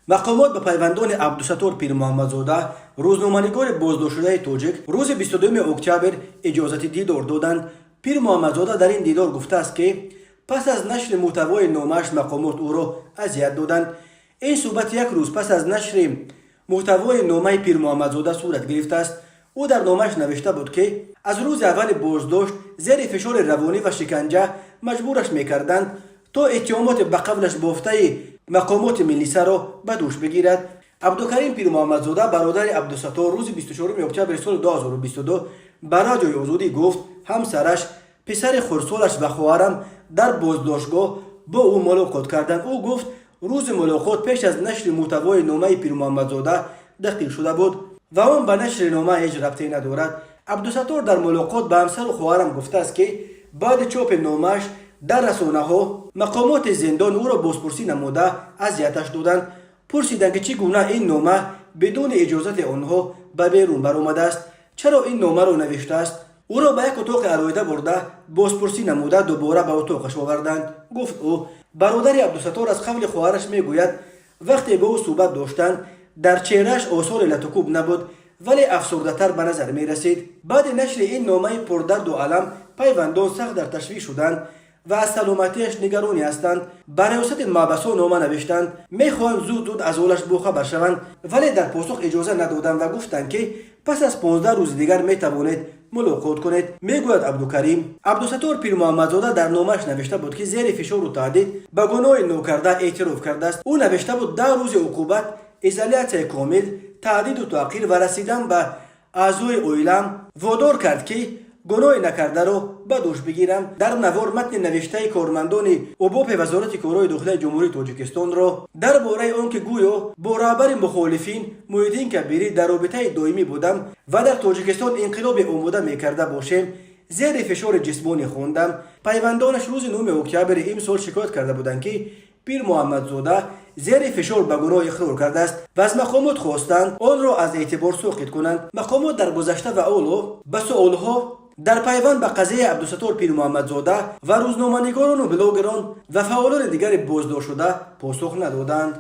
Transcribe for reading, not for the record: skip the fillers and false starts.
Мақомот ба пайвандони Абдусаттор Пирмуҳаммадзода, рӯзноманигори боздоштшудаи тоҷик, рӯзи 22 октябр иҷозати дидор доданд. Пирмуҳаммадзода дар ин дидор гуфтааст, ки пас аз нашри мӯҳтавои номааш мақомот ӯро азият доданд. Ин суҳбат як рӯз пас аз нашри мӯҳтавои номаи Пирмуҳаммадзода сурат гирифтааст. Ӯ дар номааш навишта буд, ки аз рӯзи аввали боздошт зери фишори равонӣ ва шиканҷа маҷбураш мекарданд, то иттиҳомоти ба қавлаш бофтаи мақомоти милисаро ба дӯш бигирад. Абдукарим Пирмуҳаммадзода, бародари Абдусаттор, рӯзи 24 октябри соли 2022 ба Радиои Озодӣ гуфт: «Ҳамсараш, писари хурдсолаш ва хоҳарам дар боздоштгоҳ бо ӯ мулоқот карданд». Ӯ гуфт, рӯзи мулоқот пеш аз нашри мӯҳтавои номаи Пирмуҳаммадзода дақиқ шуда буд ва он ба нашри нома ҳеҷ рабте надорад. Абдусаттор дар мулоқот ба ҳамсару хоҳарам гуфтааст, ки баъди чопи номааш дар расонаҳо мақомоти зиндон ӯро бозпурсӣ намуда, азияташ доданд. Пурсиданд, ки чӣ гуна ин нома бидуни иҷозати онҳо ба берун баромадааст, чаро ин номаро навиштааст. Ӯро ба як утоқи алоҳида бурда, бозпурсӣ намуда, дубора ба утоқаш оварданд, гуфт ӯ. Бародари Абдусаттор аз қавли хоҳараш мегӯяд, вақте бо ӯ суҳбат доштанд, дар чеҳрааш осори латукӯб набуд, вале афсурдатар ба назар мерасид. Баъди нашри ин номаи пурдарду алам пайвандон сахт дар ташвиш шуданд ва аз саломатиаш нигаронӣ ҳастанд. Ба риёсати маҳбасҳо нома навиштанд, мехоҳанд зуд зуд аз ҳолаш бохабар шаванд, вале дар посух иҷоза надоданд ва гуфтанд, ки пас аз 15 рӯзи дигар метавонед мулоқот кунед, мегӯяд Абдукарим. Абдусаттор Пирмуҳаммадзода дар номааш навишта буд, ки зери фишору таҳдид ба гуноҳи нокарда эътироф кардааст. Ӯ навишта буд, 10 рӯзи уқубат, изолятсияи комил, таҳдиду таҳқир ва расидан ба аъзои оилам водор кард, ки гуноҳи накардаро ба дӯш бигирам. Дар навор матни навиштаи кормандони УБОПи Вазорати корҳои дохилаи Ҷумҳурии Тоҷикистонро дар бораи он ки гӯё бо раҳбари мухолифин Муҳиддин Кабирӣ дар робитаи доимӣ будам ва дар Тоҷикистон инқилоби омода мекарда бошем, зери фишори ҷисмонӣ хондам. Пайвандонаш рӯзи 9 октябри имсол шикоят карда буданд, ки Пирмуҳаммадзода зери фишор ба гуноҳ иқрор кардааст ва аз мақомот хостанд, онро аз эътибор соқит кунанд. Мақомот дар гузашта ва ҳоло ба суолҳо дар пайванд ба қазияи Абдусаттор Пирмуҳаммадзода ва рӯзноманигорону блогерон ва фаъолони дигари боздоштшуда посух надоданд.